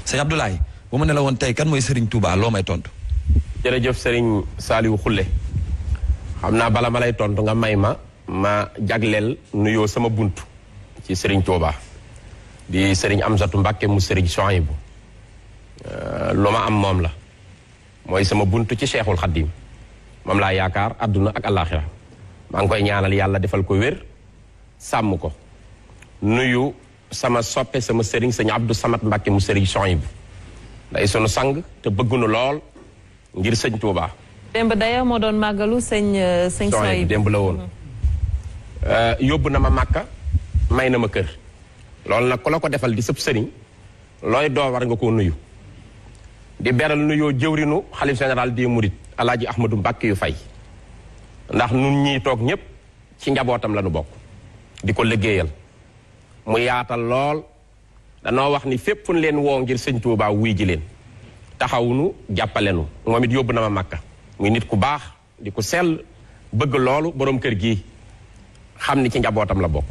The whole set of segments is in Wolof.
sëñ Abdoulaye bu ma ne la woon tey kan mooy Serigne Touba loo may tontu. jërëjëf Serigne Saliou Khoule xam naa bala ma lay tontu nga may ma jagleel nuyoo sama buntu ci Serigne Touba di Serigne Amsatou Mbacké mu Serigne Souhaïbou lu ma am moom la mooy sama buntu ci Cheikhul Khadim moom laa yaakaar adduna ak àllaaxira maa ngi koy ñaanal yàlla defal ko wér sàmm ko nuyu sama soppe sama Serigne sëñ Abdou Samad Mbacké mu Serigne Souhaïbou day sunu sang te bëggunu lool ngir sëñ Touba. démb d'ailleurs moo doon màggalu sëñ Souhaïbou démb la woon. yóbbu na ma Màkka may na ma kër loolu nag ku la ko defal di sëb sëriñ looy doo war nga koo nuyu di beral nuyoo jëwrinu xalif général des mourides alaaji Ahmadou Mbacké yu fay ndax nun ñii toog ñépp ci njabootam la nu bokk di ko liggéeyal mu yaatal lool danoo wax ni fépp fu ñu leen woo ngir sëñ Touba wuy ji leen taxawunu jàppalenu moom it yóbbu na ma Màkka muy nit ku baax di ku sell bëgg loolu boroom kër gi xam ni ci njabootam la bokk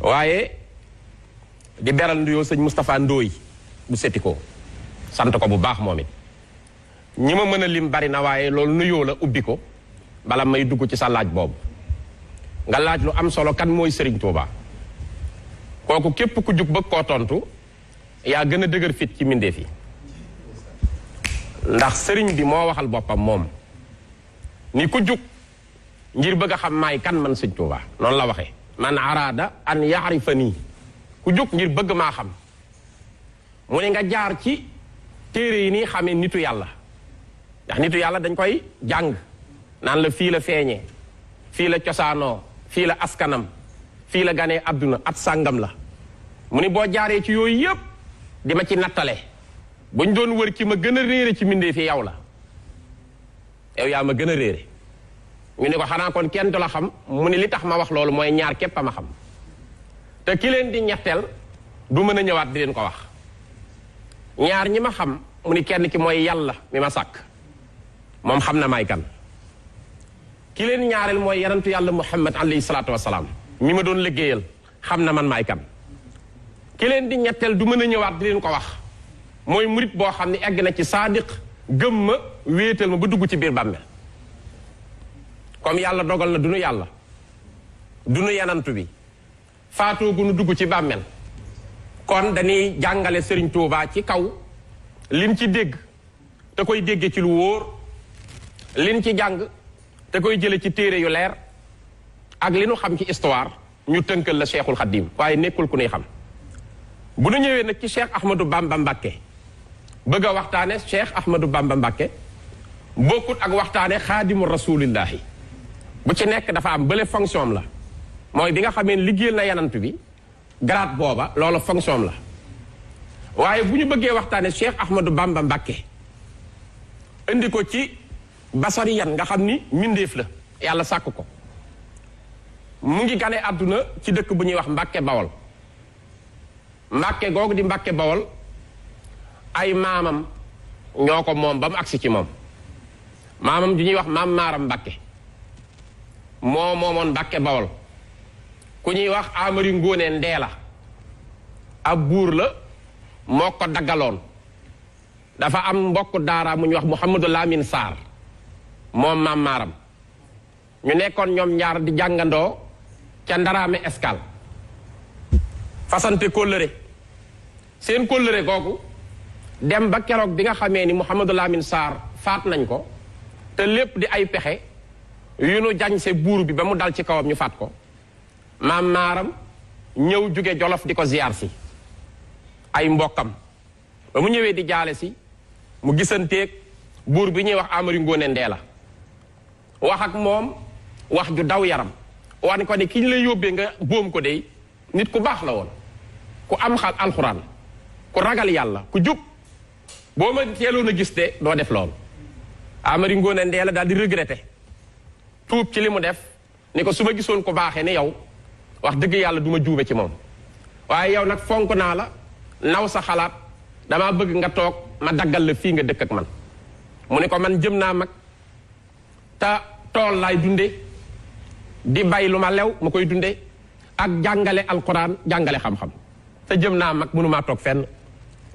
waaye di beral nuyoo sëñ Moustapha Ndoye bu seti ko sant ko bu baax moom it ñi ma mën a lim bari na waaye loolu nuyoo la ubbi ko bala may dugg ci sa laaj boobu nga laaj lu am solo kan mooy Serigne Touba kooku képp ku jug bëgg koo tontu yaa gën a dëgër fit ci mbindeef yi ndax sëriñ bi moo waxal boppam moom ni ku jug ngir bëgg a xam maay kan man sëñ Touba noonu la waxee man araada an yaarifa nii ku jug ngir bëgg maa xam mu ne nga jaar ci téere yi nii xamee nitu yàlla ndax nitu yàlla dañ koy jàng naan la fii la feeñee fii la cosaanoo fii la askanam fii la ganee àdduna at sàngam la mu ni boo jaaree ci yooyu yëpp di ma ci nattale buñ doon wër ci ma gën a réere ci mbindee fi yow la yow yaa ma gën a réere ñu ne ko xanaa kon kenn du la xam mu ni li tax ma wax loolu mooy ñaar képp a ma xam te ki leen di ñetteel du mën a ñëwaat di leen ko wax ñaar ñi ma xam mu ni kenn ki mooy yàlla mi ma sàkk moom xam na may kan ki leen ñaareel mooy yarantu yàlla muhammad alayhi salaatu wasalaam mi ma doon liggéeyal xam na man maay kan ki leen di ñetteel du mën a ñëwaat di leen ko wax mooy murit boo xam ne egg na ci saadiq gëm ma wéetal ma ba dugg ci biir bàmmeel comme yàlla dogal na dunu yàlla dunu yanantu bi faatoo gu nu dugg ci bàmmeel kon dañuy jàngale Serigne Touba ci kaw liñ ci dégg te koy dégge ci lu wóor liñ ci jàng te koy jële ci téere yu leer ak li nu xam ci histoire ñu tënkal la Cheikhul Khadim waaye nekkul ku nuy xam bu nu ñëwee nag ci Cheikh Ahmadou Bamba Mbacké bëgg a waxtaane Cheikh Ahmadou Bamba Mbacké bokkut ak waxtaane xaadimu rasulillahi bu ci nekk dafa am bële fonction la mooy bi nga xamee liggéeyal na yanant bi grade booba loolu fonction la waaye bu ñu bëggee waxtaane Cheikh Ahmadou Bamba Mbacké indi ko ci basariyan nga xam ni mbindeef la yàlla sàkk ko mu ngi gane àdduna ci dëkk bu ñuy wax Mbacké Bawol Mbacké googu di Mbacké Bawol ay maamam ñoo ko moom ba mu agsi ci moom maamam ju ñuy wax maam Maaram Mbacké moo moomoon Mbacké Bawol ku ñuy wax Amari Ngóone Ndeela ab buur la moo ko daggaloon dafa am mbokk daara mu ñuy wax Mouhamadou Lamine Sarr moom maam Maaram ñu nekkoon ñoom ñaar di jàngandoo ca Ndaraame Escale fasante kóllëre seen kóllëre googu dem ba keroog bi nga xamee ni Mouhamadou Lamine Sarr faat nañ ko te lépp di ay pexe yu nu jañse buur bi ba mu dal ci kawam ñu faat ko maam Maaram ñëw jóge Jolof di ko ziyaar si ay mbokkam ba mu ñëwee di jaale si mu gisanteeg buur bi ñuy wax Amari Ngóone Ndeela wax ak moom wax ju daw yaram wax ni ko ni ki ñu lay yóbbee nga boom ko dey nit ku baax la woon ku am xal alxuraan ku ragal yàlla ku jub boo ma teeloon a gis de doo def loolu Amari Ngóone Ndeela daal di regretté tuub ci li mu def ni ko su ma gisoon ko baaxee ni yow wax dëgg yàlla du ma juube ci moom waaye yow nag fonk naa la naw sa xalaat damaa bëgg nga toog ma daggal la fii nga dëkk ak man mu ne ko man jëm naa mag te tool laay dunde di bay lu ma lew ma koy dunde ak jàngale alquran jàngale xam-xam te jëm naa mag mënumaa toog fenn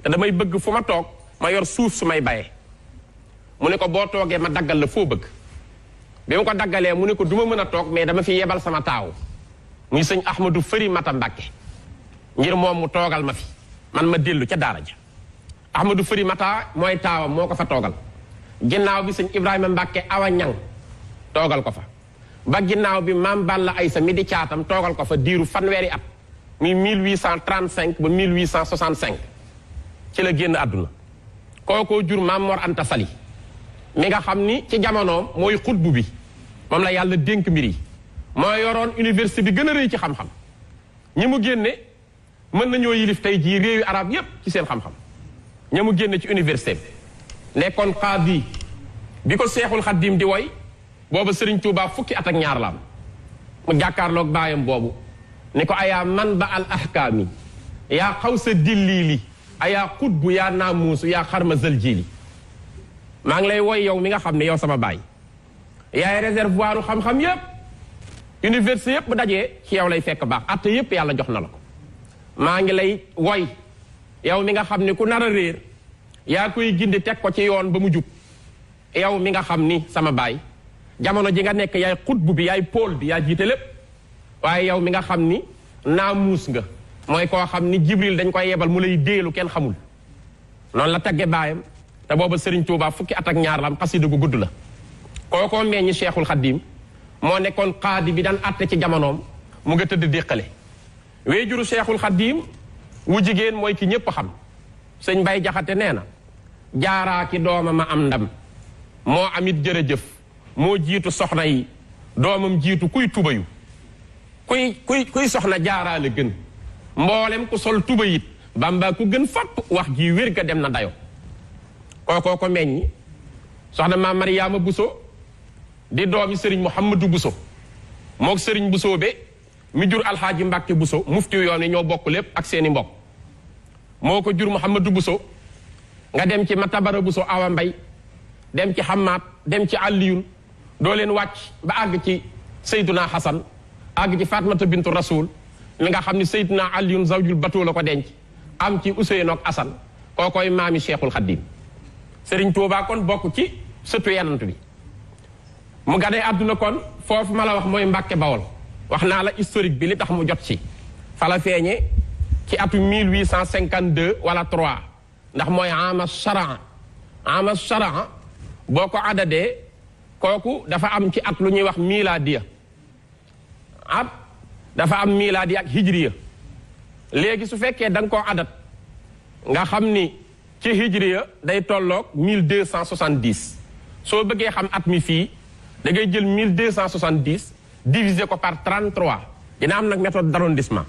te damay bëgg fu ma toog ma yor suuf su may bayee mu ne ko boo toogee ma daggal la foo bëgg bi ma ko daggalee mu ne ko du ma mën a toog mais dama fi yebal sama taaw muy sëñ Ahmadou Fëri Mata Mbàkke ngir moom mu toogal ma fi man ma dellu ca daara ja Ahmadou Fëri Mata mooy taawam moo ko fa toogal ginnaaw bi sëñ Ibrahima Mbàkke Awa Ñang toogal ko fa ba ginnaaw bi maam Balla Aysa mi di caatam toogal ko fa diiru fanweeri at muy 1835 ba 1865 ci la génn àdduna kookoo jur maam Mor Anta Sali mi nga xam ni ci jamonoom mooy xutbu bi moom la yàlla dénk mbir yi moo yoroon université bi gën a rëy ci xam-xam ñi mu génne mën nañoo yilif tey jii réewi arab yépp ci seen xam-xam ñi mu génne ci université bi nekkoon qaadi bi ko seexul xaddim di woy booba Sëriñ Tuubaa fukki at ak ñaar la am mu jàkkaarloog baayam boobu ni ko ayaa man ba al ahkaami yaa xaw sa dilliili ayaa xutbu yaa naamuusu yaa xarma zël jiili maa ngi lay woy yow mi nga xam ne yow sama baay yaay réservoir u xam-xam yépp université yépp bu dajee ci yow lay fekk baax atte yépp yàlla jox na la ko maa ngi lay woy yow mi nga xam ne ku nar a réer yaa koy gindi teg ko ci yoon ba mu jub yow mi nga xam ni sama baay jamono ji nga nekk yaay xutbu bi yaay pôle bi yaa jiite lépp waaye yow mi nga xam ni naamuus nga mooy koo xam ni Jibril dañ koy yebal mu lay déelu kenn xamul noonu la tagge baayam te booba Serigne Touba fukki at ak ñaar la am xasida gu gudd la kookoo meññi Cheikhul Khadim moo nekkoon qaadi bi daan atte ci jamonoom mu nga tëdd déqale wéejuru Cheikhul Khadim wu jigéen mooy ki ñépp xam sëñ Bay Jaxate nee na jaaraa ki dooma ma am ndam moo amit jërëjëf moo jiitu soxna yi doomam jiitu kuy tubayu kuy soxna jaaraale gën mboolem ku sol tuba yit Bamba ku gën fapp wax ji wér ga dem na dayo kookoo ko meññi soxna maam Mariyaama Buso di doomi sëriñ Mouhamadou Buso mook sëriñ Buso be mi jur alxaaji Mbàkke Buso mufti yoon yi ñoo bokk lépp ak seeni mbokk moo ko jur Mouhamadou Buso nga dem ci Matabara Buso Awa Mbay dem ci Xamaat dem ci Aliyun doo leen wàcc ba àgg ci Seyduna Xasan àgg ci Fatmata bintu Rasul mi nga xam ni Seyduna Aliyun zawjul Batoo la ko denc am ci Useynu ak Asan kookoy maami Cheikhul Khadim Sëriñ Tuubaa kon bokk ci sëtu yenant bi mu ganee àdduna kon foofu ma la wax mooy Mbàkke Bawol wax naa la historique bi li tax mu jot ci fa la feeñe ci atu 1852 wala 3 ndax mooy ama charan boo ko adadee kooku dafa am ci at lu ñuy wax miladiya at dafa am miladiya ak hijriya léegi su fekkee da nga koo adat nga xam ni ci hijriya day tolloog 1270 soo bëggee xam at mi fii da ngay jël 1270 diviser ko par 33 dina am nag méthode d'arrondissement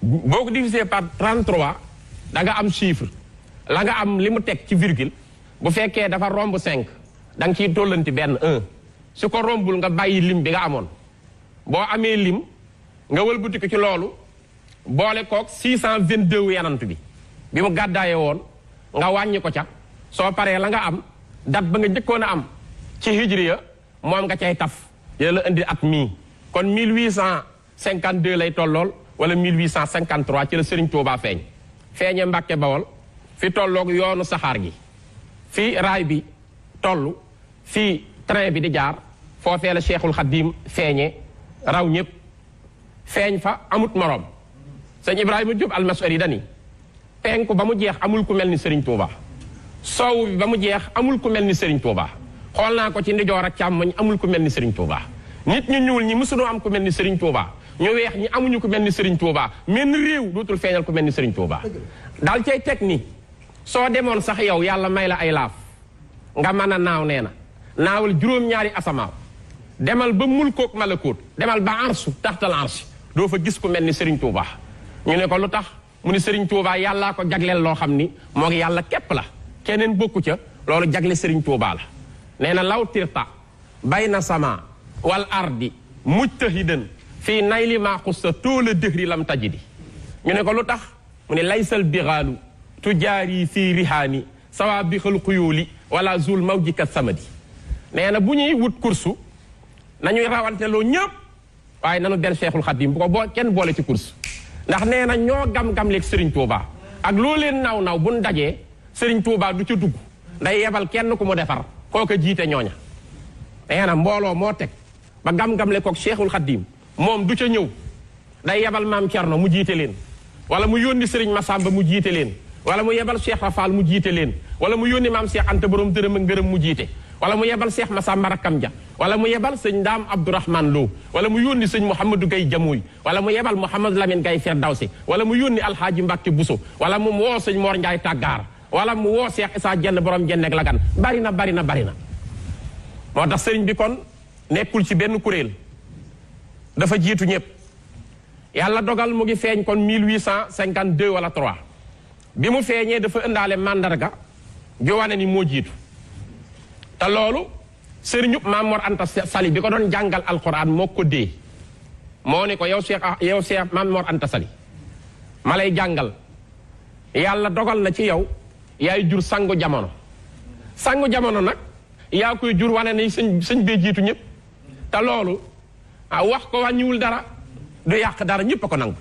boo ko diviser par 33 da nga am chiffre la nga am li mu teg ci virgule bu fekkee dafa romb 5 da nga ciy tollanti benn 1 su ko rombul nga bàyyi lim bi nga amoon boo amee lim nga wëlbati ko ci loolu boole koog 622 yanant bi mu gàddaaye woon nga wàññi ko ca soo paree la nga am date ba nga njëkkoon a am ci hijriya moom nga cay taf dina la indi at mii kon 1852 lay tollool wala 1853 ci la Serigne Touba feeñe Mbàkke Bawol fi tolloog yoonu saxaar gi fi raay bi toll fii train bi di jaar foofee la Cheikhul Khadim feeñe raw ñëpp feeñ fa amut moroom sëñ Ibrahima Diop almasari dani penku ba mu jeex amul ku mel ni Serigne Touba soow bi ba mu jeex amul ku mel ni Serigne Touba xool naa ko ci ndijoor ak càmmoñ amul ku mel ni Serigne Touba nit ñu ñuul ñi mësuñoo am ku mel ni Serigne Touba ñu weex ñi amuñu ku mel ni Serigne Touba menn réew dootul feeñal ku mel ni Serigne Touba daal cay teg ni soo demoon sax yow yàlla may la ay laaf nga mën a naaw nee na naawal juróom-ñaari asamaaw demal ba mulkook malakoot demal ba arsu taxtal arsi doo fa gis ku mel ni Serigne Touba ñu ne ko lu tax mu ni Serigne Touba yàllaa ko jagleel loo xam ni moo ngi yàlla képp la keneen bokku ca loolu jagle Serigne Touba la nee na law tirta bayna sama wal ardi mujtahidan fii nayli maa xussa tóola dëhri lam tajidi ñu ne ko lu tax mu ne laysal bixaalu tujaari fii rihaani sawa bi xal xuyóoli wala zul mawjika samadi nee na bu ñuy wut kursu nañuy rawanteloo ñëpp waaye nanu del Cheikhul Khadim bu ko kenn boole ci kursu ndax nee na ñoo gam-gam leeg Serigne Touba ak loo leen naw buñ dajee sëriñ Tuubaa du ca dugg day yebal kenn ku mu defar kooka jiite ñooña nee na mbooloo moo teg ba gam-gamle koog Cheikhul Khadim moom du ca ñëw day yebal maam Cerno mu jiite leen wala mu yónni sëriñ Massamba mu jiite leen wala mu yebal Cheikh Rafal mu jiite leen wala mu yónni maam Cheikh Anta borom dërëm ak ngërëm mu jiite wala mu yebal Cheikh Massamba rakkam ja wala mu yebal sëñ Ndaam Abdourahman Lo wala mu yónni sëñ Mouhamadou Gaye Jamouy wala mu yebal Mouhamadou Lamine Gaye Firdawsi wala mu yónni Alhaaji Mbàkke Buso wala mu woo sëñ Mor Ndiaye Tàggaar wala mu woo Cheikh Issa Jenn borom jenn ak Lagan bari na moo tax sëriñ bi kon nekkul ci benn kuréel dafa jiitu ñëpp yàlla dogal mu ngi feeñ kon 1852 wala 3 bi mu feeñee dafa ëndaale mandarga ju wane ni moo jiitu te loolu sëriñub Maam Mor Anta Sali bi ko doon jàngal alquran moo ko dee moo ne ko yow Cheikh Maam Mor Anta Sali ma lay jàngal yàlla dogal na ci yow yaay jur sangu jamono nag yaa koy jur wane ni sëñ bee jiitu ñëpp te loolu wax ko wàññiwul dara du yàq dara ñëpp a ko nangu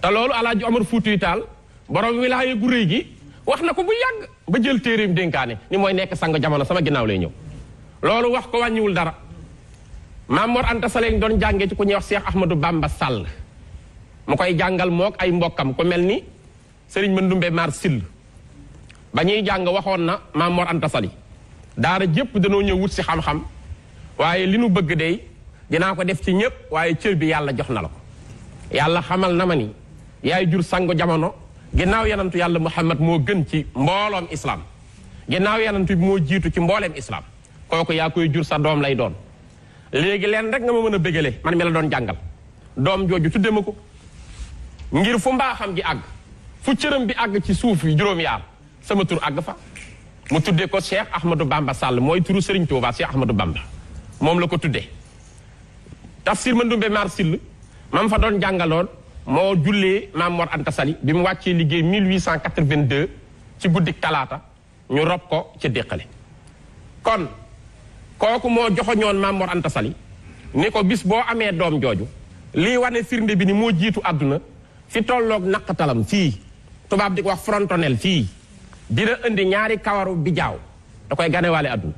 te loolu Alaaji Omar Fuutiyu Taal borom wilaaya gu rëy gi wax na ko bu yàgg ba jël téeréem dénkaane ni mooy nekk sang jamono sama ginnaaw lay ñëw loolu wax ko wàññiwul dara Maam Mor Anta Sali doon jàngee ci ku ñuy wax Cheikh Ahmadou Bamba Sall mu koy jàngal mook ay mbokkam ku mel ni Sëriñ Mandumbe Mar Sill ba ñuy jàng waxoon na Maam Mor Anta Sali daara jépp danoo ñëw wut si xam-xam waaye li nu bëgg dey dinaa ko def ci ñëpp waaye cër bi yàlla jox na la ko yàlla xamal na ma ni yaay jur sangu jamono ginnaaw yanantu yàlla Muhammad moo gën ci mbooloom islam ginnaaw yanantu bi moo jiitu ci mbooleem islam kooku yaa koy jur sa doom lay doon léegi leen rek nga ma mën a bégale man mi la doon jàngal doom jooju tudde ma ko ngir fu mbaaxam gi àgg fu cëram bi àgg ci suuf yi juróom-yaar sama tur àgg fa mu tuddee ko Cheikh Ahmadou Bamba Sall mooy turu Serigne Touba Cheikh Ahmadou Bamba moom la ko tuddee tafsir Mandumbe Mar Sill mam fa doon jàngaloon moo jullee Maam Mor Anta Sali bi mu wàccee liggéey 1882 ci guddik talaata ñu rob ko ca déqale kon kooku moo joxoñoon Maam Mor Anta Sali ni ko bis boo amee doom jooju lii wane firnde bi ni moo jiitu àdduna fi tolloog naqatalam fii tubaab di ko wax frontonel fii dina indi ñaari kawaru bijaaw da koy ganewaale àdduna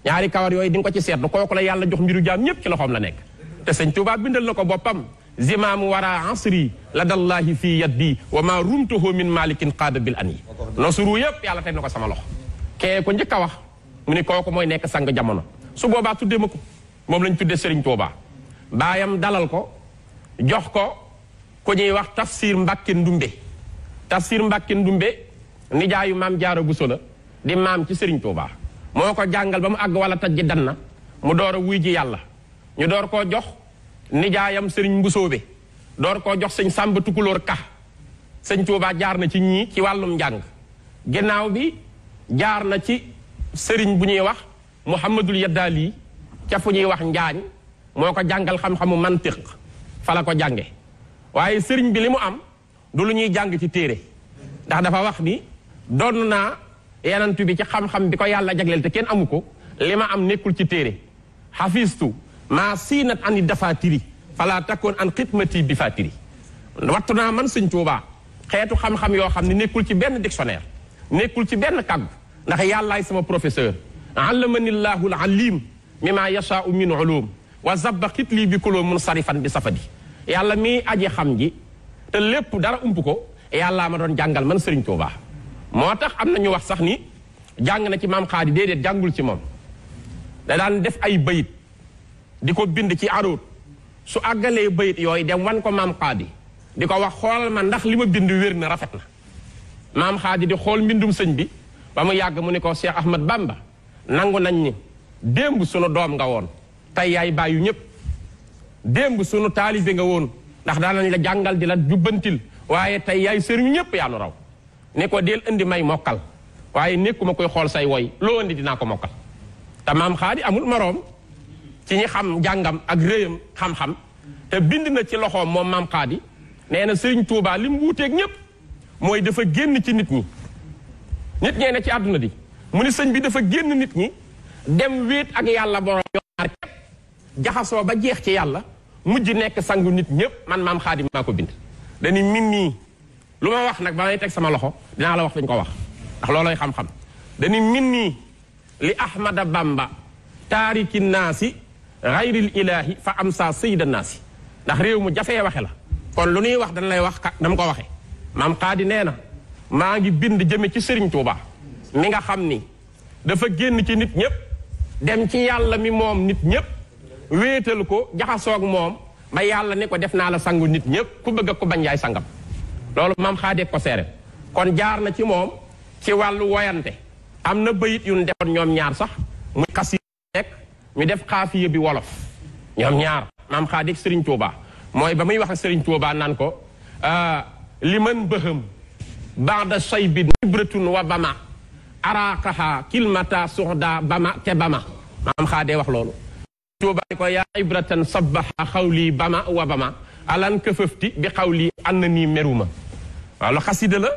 ñaari kawar yooyu di nga ko ci seetlu kooku la yàlla jox mbiru jaam ñépp ci loxoom la nekk te sëñ Tuubaa bindal na ko boppam zimaamu wara asri la dallahi fii yaddi wa ma rumtuhu min malikin qaada bil an yi nosuru yépp yàlla teg na ko sama loxo kee ko njëkk a wax mu ni kooku mooy nekk sang jamono su boobaa tuddee ma ko moom lañ tuddee Sëriñ Tuubaa baayam dalal ko jox ko ku ñuy wax tafsir Mbàkke Ndumbe nijaayu maam Jaara Buso la di maam ci Sëriñ Tuubaa moo ko jàngal ba mu àgg wala taj ji dan na mu door a wuy ji yàlla ñu door koo jox nijaayam Sëriñ Mbusoobe door koo jox sëñ Sàmba Tukulóor Ka Sëñ Tuubaa jaar na ci ñii ci wàllum njàng ginnaaw bi jaar na ci sëriñ bu ñuy wax Muhammadul Yaddaali ca fu ñuy wax Njaañ moo ko jàngal xam-xamu mantiq fa la ko jànge waaye sëriñ bi li mu am du lu ñuy jàng ci téere ndax dafa wax ni doon naa yanantu bi ci xam-xam bi ko yàlla jagleel te kenn amu ko li ma am nekkul ci téere xafistu maa siinat ani dafaatiri fala takkoon an xidmati bi faatiri wattu naa man Sëñ Tuubaa xeetu xam-xam yoo xam ne nekkul ci benn dictionnaire nekkul ci benn kàggu ndax yàllaay sama professeur allamani llahu al alim mimma yashaau min ulum wa zabba xitli bi kuloo munsarifan bi safadi yàlla mi aji xam ji te lépp dara ump ko yàllaa ma doon jàngal man Sëriñ Tuubaa moo tax am na ñu wax sax ni jàng na ci maam Xaadi déedéet jàngul ci moom da daan def ay bayit di ko bind ci aroot su àggalee bayit yooyu dem wan ko maam Xaadi di ko wax xoolal ma ndax li ma bind wér na rafet na maam Xaadi di xool mbindum sëñ bi ba mu yàgg mu ni ko Cheikh Ahmad Bamba nangu nañ ni démb sunu doom nga woon tey yaay bàyyu ñëpp démb sunu taalibe nga woon ndax daan nañ la jàngal di la jubbantil waaye tey yaay sëriñ ñëpp yaa nu raw ne ko del indi may mokkal waaye nekkuma koy xool say woy loo indi dinaa ko mokkal te maam Xaadi amul moroom ci ñi xam jàngam ak réyam xam-xam te bind na ci loxoom moom maam Xaadi nee na Sëriñ Tuubaa li mu wuuteeg ñëpp mooy dafa génn ci nit ñi nit ñee ne ci àdduna di mu ni sëñ bi dafa génn nit ñi dem wéet ak yàlla borom ñaar képp jaxasoo ba jeex ci yàlla mujj nekk sangu nit ñëpp man maam Xaadi maa ko bind dañu min nii lu ma wax nag ba may teg sama loxo dinaa la wax dañ ko wax ndax looloy xam-xam dañu min nii li ahmada bamba taariki naasi gayril ilaahi fa am saa sayida naasi ndax réew mu jafee waxe la kon lu ñuy wax dañ lay wax dama ko waxe maam xaadi nee na maa ngi bind jëme ci Serigne Touba mi nga xam ni dafa génn ci nit ñëpp dem ci yàlla mi moom nit ñëpp wéetal ko jaxasoog moom ba yàlla ne ko def naa la sangu nit ñëpp ku bëgg ko bañ yaay sangam loolu maam xaadee ko seere kon jaar na ci moom ci wàllu woyante am na bayit yu ñu defoon ñoom ñaar sax muy xas yi nekk ñu def xaafiya bi wolof ñoom ñaar maam xaadee Serigne Touba mooy ba muy wax ak Serigne Touba naan ko li mën bëxëm baada say bi ibratun wa bama araakaha kilmata suxda bama te bama maam xaadee wax loolu Touba ko yaa ibratan sabaha xawlii bama wa bama alan këfëfti bi xawlii an na nii meruma waaw lu xasida la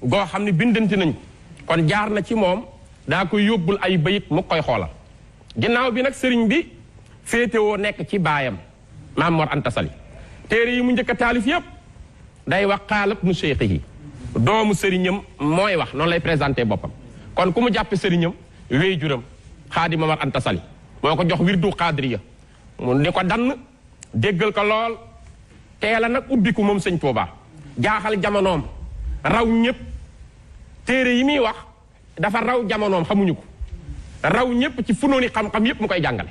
goo xam ne bindanti nañ kon jaar na ci moom daa koy yóbbul ay bayit mu koy xoolal ginnaaw bi nag sëriñ bi féetewoo nekk ci baayam Maam Mor Anta Sali téere yi mu njëkk a taalif yépp day wax xaalab nu cheikhi doomu sëriñam mooy wax noonu lay présenté boppam kon ku mu jàppe sëriñam wéy juram Xaadi Mamar Anta Sali moo ko jox wirdu xaadiriya mu ni ko dann déggal ko lool teela nag ubbiku moom sëñ Tuubaa jaaxal jamonoom raw ñëpp téere yi muy wax dafa raw jamonoom xamuñu ko raw ñëpp ci funooni xam-xam yëpp mu koy jàngale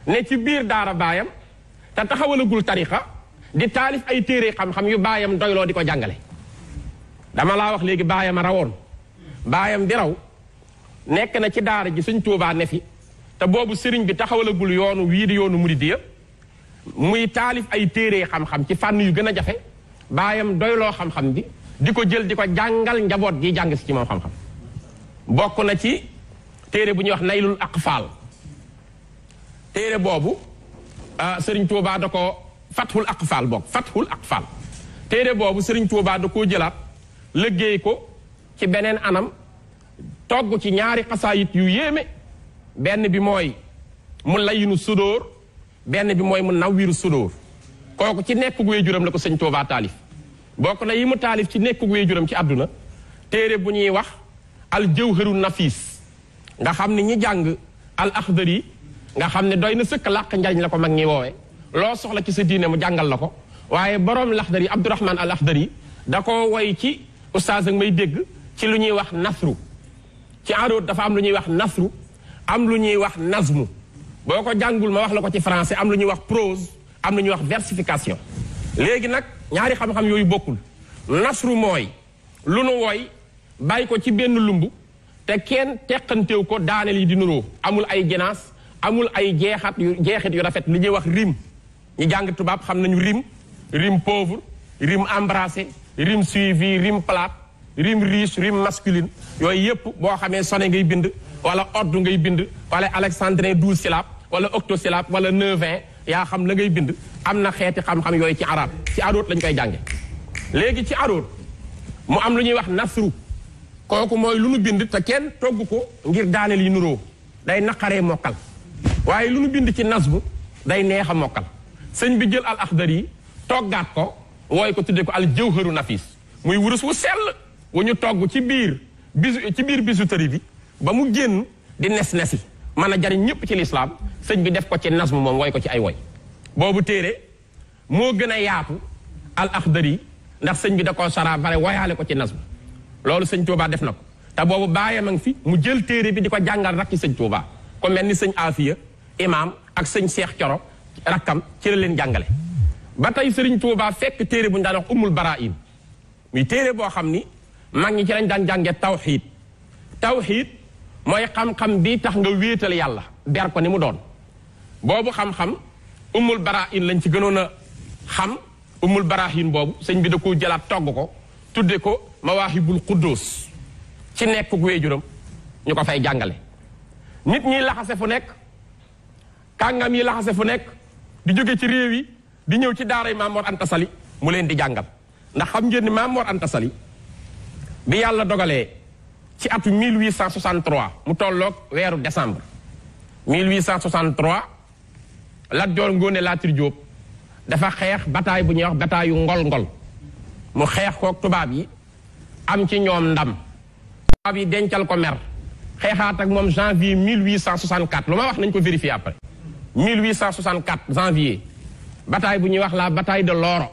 ne ci biir daara baayam te taxawalagul tarixa di taalif ay téere xam-xam yu baayam doyloo di ko jàngale dama laa wax léegi baayam a rawoon baayam di raw nekk na ci daara ji sëñ Tuubaa ne fi te boobu sëriñ bi taxawalagul yoonu wii di yoonu muridiya muy taalif ay téere xam-xam ci fànn yu gën a jafe baayam doyloo xam-xam bi di ko jël di ko jàngal njaboot gi jàng si ci moom xam-xam bokk na ci téere bu ñuy wax naylul aqfaal téere boobu sëriñ Tuubaa da ko fathul aqfaal bokk fathul aqfaal téere boobu sëriñ Tuubaa da koo jëlaat liggéey ko ci beneen anam togg ci ñaari xasaayit yu yéeme benn bi mooy mu layinu sudóor benn bi mooy mu nawwiru sudóor kooku ci nekkug wéejuram la ko sëñ Tuubaa taalif bokk na yi mu taalif ci nekkug wéejuram ci àdduna téere bu ñuy wax al jawharu nafis nga xam ne ñi jàng al axdari nga xam ne doy na sëkk làq njariñ la ko mag ñi woowe loo soxla ci sa diine mu jàngal la ko waaye boroom laxdari Abdourahman al axdari da ko woy ci ustaas ak may dégg ci lu ñuy wax nasru ci aroot dafa am lu ñuy wax nasru am lu ñuy wax nazmu boo ko jàngul ma wax la ko ci français am lu ñuy wax prose am lu ñuy wax versification léegi nag ñaari xam-xam yooyu bokkul nasru mooy lu nu woy bàyyi ko ci benn lumb te kenn teqantew ko daaneel yi di nuroo amul ay jenaas amul ay jeexit yu rafet li ñuy wax rime ñi jàng tubaab xam nañu rime pauvre rime embrassé rime suivi rime plate rime riche rime masculine yooyu yëpp boo xamee sonné ngay bind wala ordre ngay bind wala alexandrin 12 syllabes wala octosyllabe wala 9-20 yaa xam la ngay bind am na xeeti xam-xam yooyu ci arab ci aroot lañ koy jànge léegi ci aroot mu am lu ñuy wax nasru kooku mooy lu nu bind te kenn togg ko ngir daaneel yi nuroo day naqaree mokkal waaye lu nu bind ci nasbu day neex a mokkal sëñ bi jël al axdar yi toggaat ko wooy ko tuddee ko al jawharu nafis muy wurus wu sell wu ñu togg ci biir bijouterie bi ba mu génn di nes-nesi mën a jariñ ñëpp ci lislaam sëñ bi def ko ci nasmu moom wooy ko ci ay woy boobu téere moo gën a yaatu al axdar yi ndax sëñ bi da koo sara bare woyaale ko ci nasmu loolu sëñ Tuubaa def na ko te boobu bàyyam a ngi fi mu jël téere bi di ko jàngal rakki sëñ Tuubaa ko mel ni sëñ Afiya imaam ak sëñ Seex Coro rakkam ci la leen jàngale ba tey sëriñ Tuubaa fekk téere bu ñu daan wax umul baraa'in muy téere boo xam ni mag ñi ci lañ daan jànge tawxiid mooy xam-xam bi tax nga wéetal yàlla ber ko ni mu doon boobu xam-xam umul baraa'in lañ ci gënoon a xam umul baraa'in boobu sëñ bi da koo jëlaat togg ko tudde ko mawaahibul quddus ci nekk wéejuram ñu ko fay jàngale nit ñi laxase fu nekk kàngam yi laxase fu nekk di jóge ci réew yi di ñëw ci daaray Maam Mor Anta Sali mu leen di jàngal ndax xam ngeen ni Maam Mor Anta Sali bi yàlla dogalee ci atu 1863 mu tolloog weeru décembre 1863 Lat Joor Ngoone Laatiir Jóob dafa xeex bataay bu ñuy wax bataayu ngol-ngol mu xeex kook tubaab yi am ci ñoom ndam tubaab yi dencal ko mer xeexaat ak moom janvier 1864 lu ma wax nañ ko vérifier après 1864 janvier bataille bu ñuy wax la bataille de Loro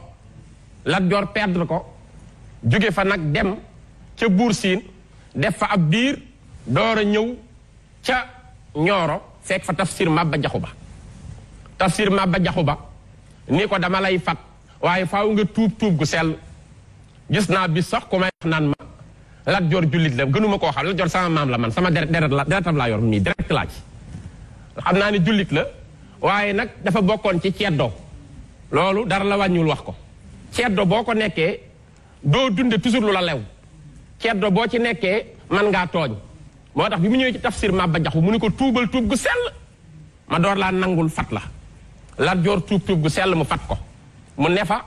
Lat Joor perdre ko jóge fa nag dem ca Buur Siin def fa ab diir door a ñëw ca Ñooro fekk fa Tafsir Maba Jaxu Ba Tafsir Maba Jaxu Ba ni ko dama lay fat waaye faaw nga tuub gu sell gis naa bis sax ku may wax naan ma Lat Joor jullit la gënuma koo xam Lat Joor sama maam la man sama deretam laa yor nii direct laa ci xam naa ni jullit la waaye nag dafa bokkoon ci ceddo loolu dara la wàññiwul wax ko ceddo boo ko nekkee doo dunde toujours lu la lew ceddo boo ci nekkee man ngaa tooñ moo tax bi mu ñëwee ci Tafsir Maba Jaxu mu ni ko tuubal tuub gu sell ma door laa nangul fat la Lat Joor tuub gu sell mu fat ko mu ne fa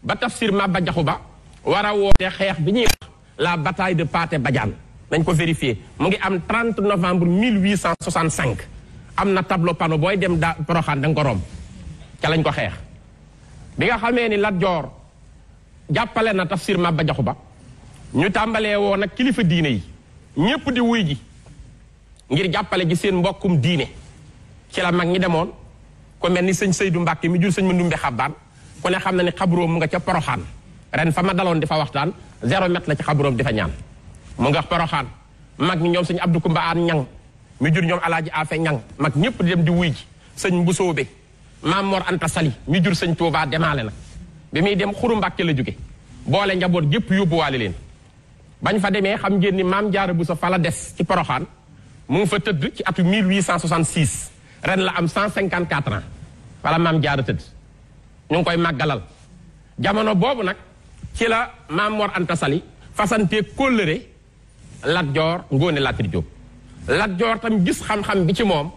ba Tafsir Maba Jaxu Ba war a woote xeex bi ñuy wax la bataille de Pathé Badiane nañ ko vérifier mu ngi am 30 novembre 1865 am na tableau panneau booy dem Porokhane da nga ko romb ca lañ ko xeex bi nga xamee ni Lat Joor jàppale na Tafsir Maba Jaxu Ba ñu tàmbalee woo nag kilifa diine yi ñépp di wuy ji ngir jàppale ji seen mbokkum diine ci la mag ñi demoon ku mel ni sëñ Seydou Mbàkke mi jur sëñ Mandumbe Xabbaan ku ne xam na ni xabroom mu nga ca Poroxaan ren fa ma daloon di fa waxtaan 0 mètre la ci xabroom di fa ñaan mu nga Poroxaan mag ñi ñoom sëñ Abdou Kumba Aan Ñang mi jur ñoom Alaaji Afe Ñang mag ñépp di dem di wuy ji sëñ Mbusoobe Maam Mor Anta Sali mi jur sëñ Tuubaa demaale nag bi muy dem Xuru Mbàkke la jóge boole njaboot gépp yóbbuwaale leen bañ fa demee xam ngeen ni Maam Jaara Buso fa la des ci Poroxaan mu ngi fa tëdd ci atu 1866 ren la am 154 ans wala Maam Jaara tëdd ñu ngi koy màggalal jamono boobu nag ci la Maam Mor Anta Sali fasantee kóllëre Lat Joor Ngoone Latir Jóob Lat Joor tam gis xam-xam bi ci moom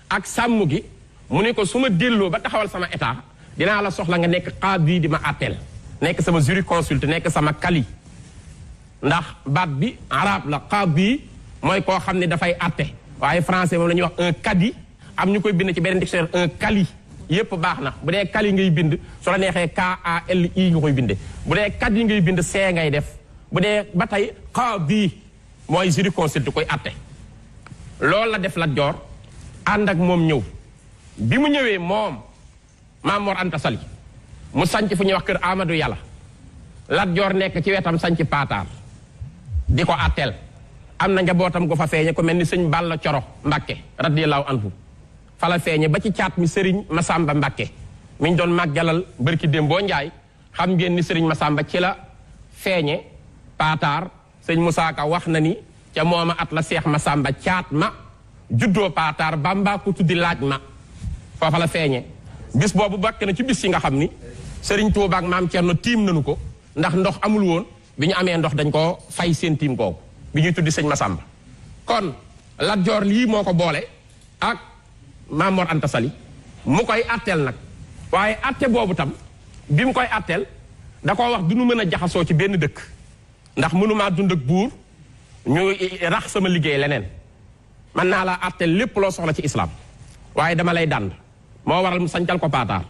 ak sàmm gi mu ne ko su ma delloo ba taxawal sama état dinaa la soxla nga nekk qaadi di ma àtteel nekk sama jurisconsulte nekk sama kali ndax baat bi arab la qaadi mooy koo xam ne dafay àtte waaye français moom la ñuy wax un kadi am ñu koy bind ci beneen dictionnaire un kali yépp baax na bu dee kali ngay bind su la neexee KALI nga koy binde bu dee kadi ngay bind C ngay def bu dee ba tey qaadi mooy jurisconsulte koy àtte loolu la def Lat Joor ànd ak moom ñëw bi mu ñëwee moom Maam Mor Anta Sali mu sanc fu ñuy wax kër Amadou Yàlla Lat Joor nekk ci wetam sanc Paataar di ko àtteel am na njabootam gu fa feeñe ko mel ni sëñ Balla Coro Mbàkke radiyallahu anhu fa la feeñe ba ci caat mi sëriñ Masamba Mbàkke mi ñu doon màggalal bërki Démboo Njaay xam ngeen ni sëriñ Masamba ci la feeñe Paataar sëñ Musaa Ka wax na ni ca mooma at la Seex Masamba caat ma juddoo Paataar Bamba ko tuddi laaj ma foofa la feeñe bis boobu bokk na ci bis yi nga xam ni sëriñ Tuubaa ak Maam Cerno tiim nañu ko ndax ndox amul woon bi ñu amee ndox dañ ko fay seen tiim kooku bi ñuy tuddi sëñ Masamba kon Lat Joor lii moo ko boole ak Maam Mor Anta Sali mu koy atteel nag waaye atte boobu tam bi mu koy atteel da koo wax du nu mën a jaxasoo ci benn dëkk ndax mënumaa dund ak buur ñu rax sama liggéey leneen mën naa laa atteel lépp loo soxla ci islam waaye dama lay dànd moo waral mu sancal ko Paataar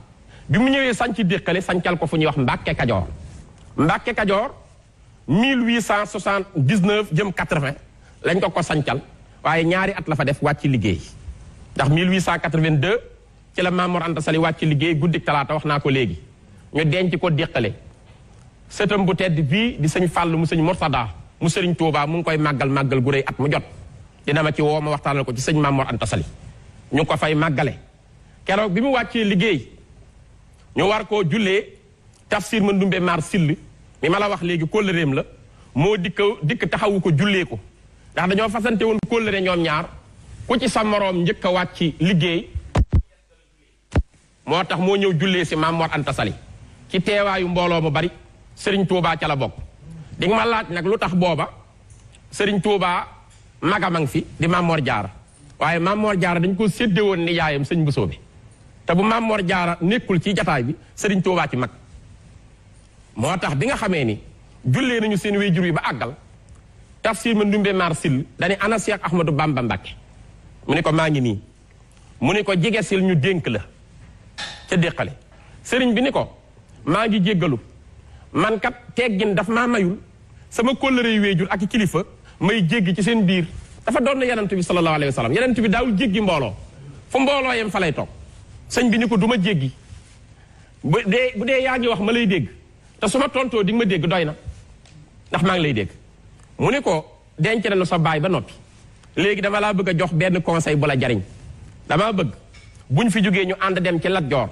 bi mu ñëwee sanc déqale sancal ko fu ñuy wax Mbàkke Kajoor Mbàkke Kajoor 1879 jëm 80 lañ ko sancal waaye ñaari at la fa def wàcc liggéey ndax 1882 ci la Maam Mor Anta Sali wàcc liggéey guddik talaata wax naa ko léegi ñu denc ko déqale sëtam bu tedd bii di sëñ Fàllu mu sëñ Murtada mu sëriñ Tuubaa mu ngi koy màggal gu rëy at mu jot dina ma ci woo ma waxtaanal ko ci sëñ Maam Mor Anta Sali ñu ngi ko fay màggale keroog bi mu wàccee liggéey ñu war koo jullee Tafsir Mandumbe Maar Sill mi ma la wax léegi kóllëreem la moo dikk taxawu ko jullee ko ndax dañoo fasante woon kóllëre ñoom ñaar ku ci sa moroom njëkk a wàcc liggéey moo tax moo ñëw jullee si Maam Mor Anta Sali ci teewaayu mbooloo mu bari Sëriñ Tuubaa ca la bokk di nga ma laaj nag lu tax booba Sëriñ Tuubaa magamang fi di Maam Mor Jaara waaye Maam Mor Jaara dañ ko sédde woon ni yaayam sëñ Bousso bi te bu Maam Mor Jaara nekkul ci jataay bi Sëriñ Tuubaa ci mag moo tax bi nga xamee ni jullee nañu seen wéyjur yi ba àggal Tafsir Mandumbe Maar Sill dañu ana Cheikh Ahmadou Bamba Mbàkke mu ne ko maa ngi nii mu ne ko jegesil ñu dénk la ca déqale sëriñ bi ni ko maa ngi jéggalu man kat teggin daf maa mayul sama kóllëre yu weejur ak kilifa may jéggi ci seen biir dafa doon na yonent bi sallallahu alayhi wa sallam yonent bi daawul jéggi mbooloo fu mbooloo yem fa lay toog sëñ bi ni ko du ma jéggi bu dee yaa ngi wax ma lay dégg te su ma tontoo di nga ma dégg doy na ndax maa ngi lay dégg mu ne ko denc nañu sa baay ba noppi léegi dama laa bëgg a jox benn conseil bu la jariñ damaa bëgg buñ fi jógee ñu ànd dem ci Lat Joor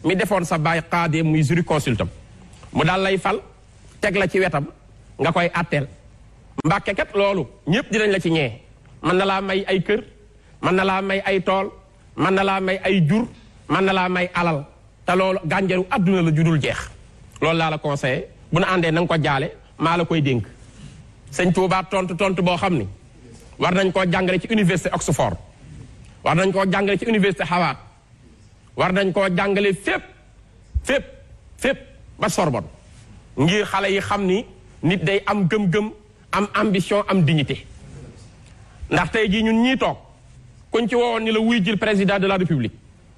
mi defoon sa baay xaadee muy jurisconsultam mu daal lay fal teg la ci wetam nga koy atteel mbàkke kat loolu ñëpp dinañ la ci ñee mën na laa may ay kër mën na laa may ay tool mën na laa may ay jur mën na laa may alal te loolu gànjaru adduna la judul jeex loolu laa la conseillé bu na àndee na nga ko jaale maa la koy dénk sëñ Tuubaa tontu boo xam ni war nañ koo jàngale ci université Oxford war nañ koo jàngale ci université Harvard war nañ koo jàngale fépp ba Sorbonne ngir xale yi xam ni nit day am gëm-gëm am ambition am dignité ndax tey jii ñun ñii toog kuñ ci woowoon ni la wuy jil président de la république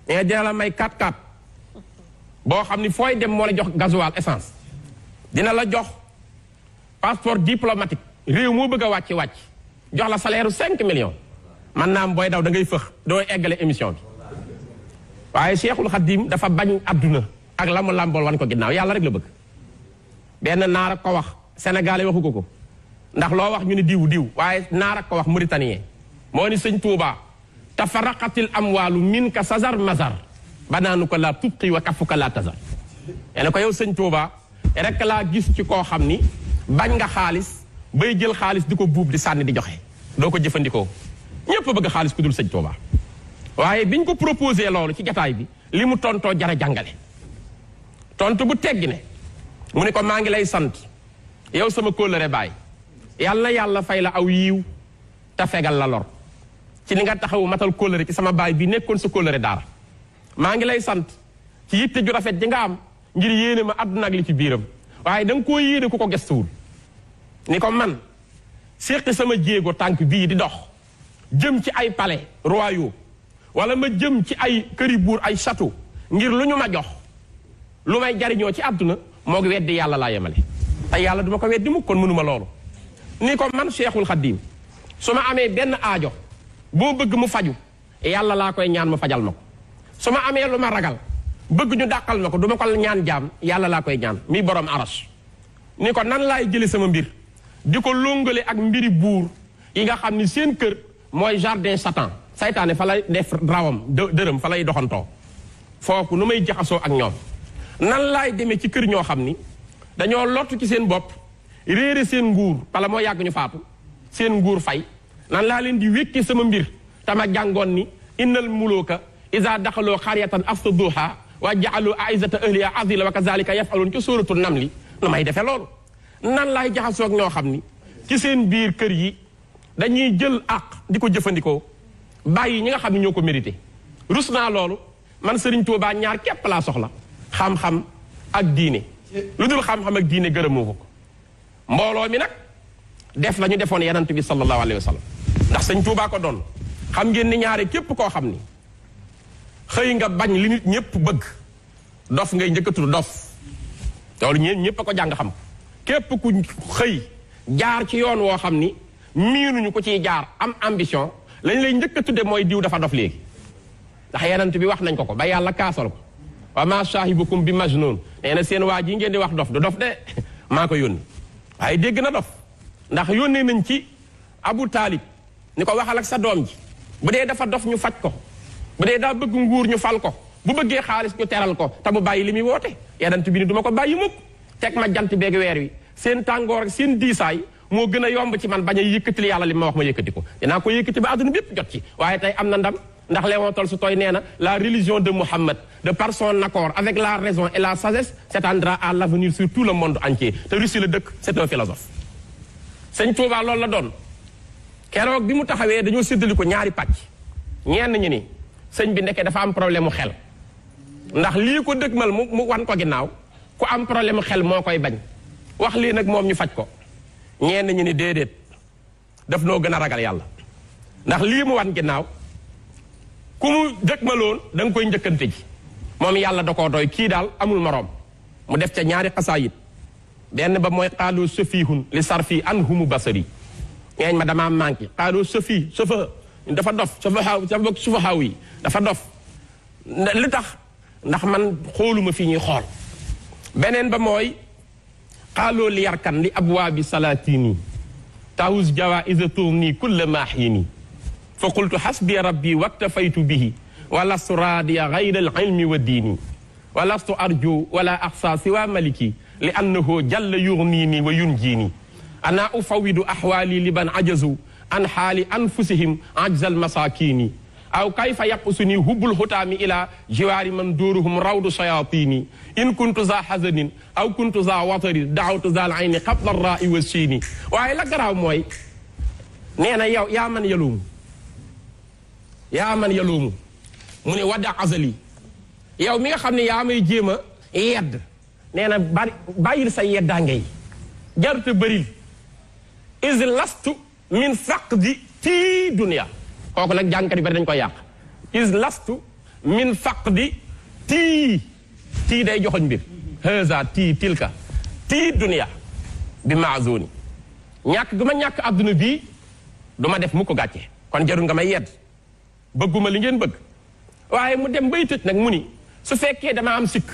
mais dina la may 4x4 boo xam ni fooy dem moo la jox gasoil essence dina la jox passeport diplomatique réew moo bëgg a wàcc jox la salaire 5 millions man naam booy daw da ngay fëx doo eggale émission bi waaye Cheikhul Khadim dafa bañ adduna ak la mu làmbool wan ko ginnaaw yàlla rek la bëgg benn naar ak ko wax sénégalais waxu ko ndax loo wax ñu ne diw waaye naar ak ko wax mauritanien moo ni sëñ Tuubaa tafaraqatil amwaalu min ka sazar mazar banaanu ko laa tubqi wa kafu ka laa tazar ene ko yow sëñ Tuubaa rek laa gis ci koo xam ni bañ nga xaalis bay jël xaalis di ko buub di sànni di joxe doo ko jëfandikoo ñépp bëgg xaalis ku dul sëñ Tuubaa waaye biñ ko proposé loolu ci jataay bi li mu tontoo jara jàngale tontu bu teggi ne mu ne ko maa ngi lay sant yow sama kóllëre baay yàlla na yàlla fay la aw yiiw te fegal la lor ci ni nga taxawu matal kóllëre ci sama baay bi nekkoon sa kóllëre daara maa ngi lay sant ci yitte ju rafet ji nga am ngir yéene ma àdduna ak li ci biiram waaye da nga koo yéene ku ko gestuwul ni ko man séqi sama jéego tànk bii di dox jëm ci ay palais royaux wala ma jëm ci ay këri buur ay château ngir lu ñu ma jox lu may jariñoo ci àdduna moo ngi weddi yàlla laa yemale te yàlla duma ko weddi mu kon mënuma loolu ni ko man Cheikhul Khadim su ma amee benn aajo boo bëgg mu faju yàlla laa koy ñaan mu fajal ma ko su ma amee lu ma ragal bëgg ñu dàqal ma ko du ma ko ñaan jaam yàlla laa koy ñaan mi borom aras ni ko nan laay jële sama mbir di ko lóngale ak mbiri buur yi nga xam ni seen kër mooy jardin Satan saytaane fa lay def rawam dërëm fa lay doxantoo foofu nu may jaxasoo ak ñoom nan laay demee ci kër ñoo xam ni dañoo lottu ci seen bopp réere seen nguur pala moo yàgg ñu faatu seen nguur fay nan laa leen di wékkee sama mbir tama jàngoon ni innal muluka iza daxaloo xaryatan afsaduha wa ja'alu a'izzata ahliha azila wa kazalika yaf'alun ci suratul namli nu may defee loolu nan laay jaxasoo ak ñoo xam ni ci seen biir kër yi dañuy jël àq di ko jëfandikoo bàyyi ñi nga xam ne ñoo ko mérité rus naa loolu man Serigne Touba ñaar képp laa soxla xam-xam ak diine lu dul xam-xam ak diine gërëmoo ko mbooloo mi nag def la ñu defoon yonent bi sallallahu alayhi wa sallam ndax Serigne Touba ko doon xam ngeen ni ñaare képp koo xam ni xëy nga bañ li nit ñëpp bëgg dof ngay njëkk a tudd dof loolu ñëpp a ko jàng xam képp ku xëy jaar ci yoon woo xam ni miinuñu ko ciy jaar am ambition lañ lay njëkk a tudde mooy diw dafa dof léegi ndax yenant bi wax nañ ko ba yàlla kaasal ko wa ma saahibukum bi majnun nee na seen waa ji ngeen di wax dof du dof de maa ko yónni waaye dégg na dof ndax yónnee nañ ci Abu Taalib ni ko waxal ak sa doom ji bu dee dafa dof ñu faj ko bu dee daa bëgg nguur ñu fal ko bu bëggee xaalis ñu teral ko te mu bàyyi li muy woote yenant bi ni du ma ko bàyyi mukk teg ma jant beeg weer wi seen tàngoor ak seen diisaay moo gën a yomb ci man bañ a yëkkatil yàlla li ma wax ma yëkkati ko dinaa ko yëkkati ba àdduna bépp jot ci waaye tey am na ndam ndax Léon Tolstoï nee na la religion de Mohammed de par son accord avec la raison et la sagesse s'étendra à l'avenir sur tout le monde entier te Russie la dëkk c'est un philosophe sëñ Touba loolu la doon keroog bi mu taxawee dañoo séddali ko ñaari pàcc ñenn ñi ni sëñ bi nekkee dafa am problème mu xel ndax lii ko dëgmal mu wan ko ginnaaw ku am problème mu xel moo koy bañ wax lii nag moom ñu faj ko ñenn ñi ni déedéet daf noo gën a ragal yàlla ndax lii mu wan ginnaaw ku mu dëgmaloon da nga koy njëkkante ji moom yàlla da koo doy kii daal amul moroom mu def ca ñaari xasaayit benn ba mooy xaaloo safihun li sarfi anhumu basari ñeeñ ma damaa manqué xaaloo safi safa dafa dof sufahaaw yi dafa dof li tax ndax man xooluma fi ñuy xool beneen ba mooy xaaloo li yarkan li abwaabi salatini tahus jawaïsa tourni kulle maaxiini fa qultu xasbi rabbi waktafaytu bihi walastu raadiya gayra al ilmi wa diini walastu arju wala axsa siwa maliki li annahu jalla yugniini wa yunjiini ana ufawidu axwaali liban ajazu an xaali anfusihim ajzal masakini aw kayfa yaqusuni hubbul xutaami ila jiwaari man dóoruhum rawdu sayatini in kuntu za xasanin aw kuntu za watari daawtu zal ayni qabla rai wa siini waaye la garaaw mooy nee na yow yaa man yaluumu mu ne wadda azali yow mi nga xam ne yaa may jéem a yedd nee na bàyyil sa yeddaange yi jarute bëril is lastu min faqdi tii dunia kooku nag jàngkat yi bari dañ koy yàq is lastu min faqdi tii day joxoñ mbir haza tilka tii dunia bi maazoni ñàkk gu ma ñàkk adduna bii du ma def mu ko gàcce kon jarul nga may yedd bëgguma li ngeen bëgg waaye mu dem bay tëj nag mu ni su fekkee dama am sikk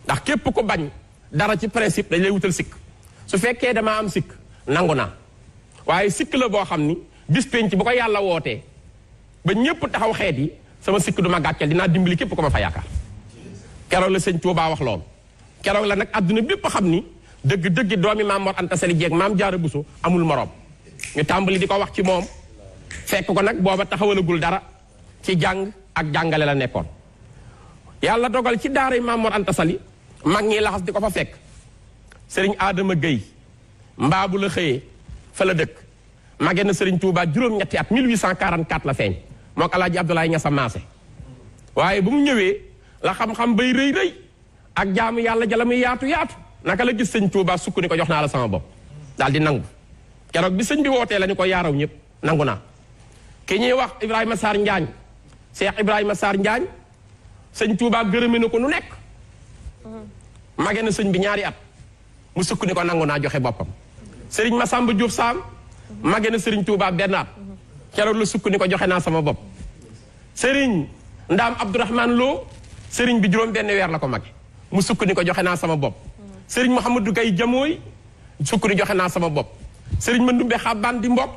ndax képp ko bañ dara ci principe dañ lay wutal sikk su fekkee dama am sikk nangu naa waaye sikk la boo xam ni bis penc bu ko yàlla wootee ba ñëpp taxaw xeet yi sama sikk du ma gàcceel dinaa dimbali képp ko ma fa yaakaar keroog la sëñ Tuubaa wax loolu keroog la nag adduna bépp xam ni dëgg doomi maam Mor Anta Sali jeeg maam Jaara Buso amul moroom ñu tàmbali di ko wax ci moom fekk ko nag booba taxawalagul dara ci jàng ak jàngale la nekkoon yàlla dogal ci daara maam Mor Anta Sali mag ñi laxas di ko fa fekk sëriñ Adama Gueye mbaabu la xëyee fa la dëkk magee na sëriñ Touba juróom-ñetti at 1844 la feeñ moo ko Alaaji Abdoulaye Ñasa maase waaye bu mu ñëwee la xam-xam bay rëy ak jaamu yàlla jala muy yaatu naka la gis sëñ Touba sukk ni ko jox naa la sama bopp daal di nangu keroog bi sëñ bi wootee la ni ko yaaraw ñëpp nangu naa ki ñuy wax Ibrahima Sarr Njaañ Cheikh Ibrahima Sarr Njaañ sëñ Touba gërëme na ko nu nekk magee na sëñ bi ñaari at mu sukk ni ko nangu naa joxe boppam sëriñ Massamba Diop Sam magee na sëriñ Touba benn at keroog la sukk ni ko joxe naa sama bopp sëriñ Ndaam Abdourahman Lo sëriñ bi juróom benn weer la ko mage mu sukk ni ko joxe naa sama bopp sëriñ Mouhamadou Gaye Jamooy sukk ni joxe naa sama bopp sëriñ Mandumbe Xaban di mbokk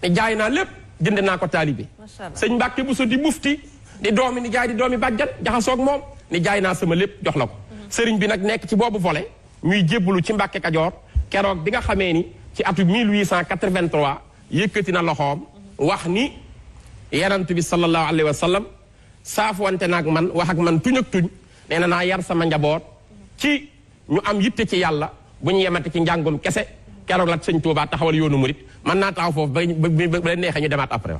ne jaay naa lépp jënd naa ko taalibe sëñ Mbàkke Buso di mufti di doomi ni jaay di doomi bàjjan jaxasoog moom ni jaay naa sama lépp jox la ko sëriñ bi nag nekk ci boobu volet ñuy jébbalu ci Mbàkke Kajoor keroog bi nga xamee ni ci atu 1883 yëkkati na loxoom wax ni Yonent bi sallallahu alayhi wa sallam saafwante naag man wax ak man tuñ ak tuñ nee na naa yar sama njaboot ci ñu am yitte ci yàlla bu ñu yemante ci njàngum kese keroog la sëñ Tuubaa taxawal yoonu murit mën naa taxaw foofu ba neexee ñu demaat après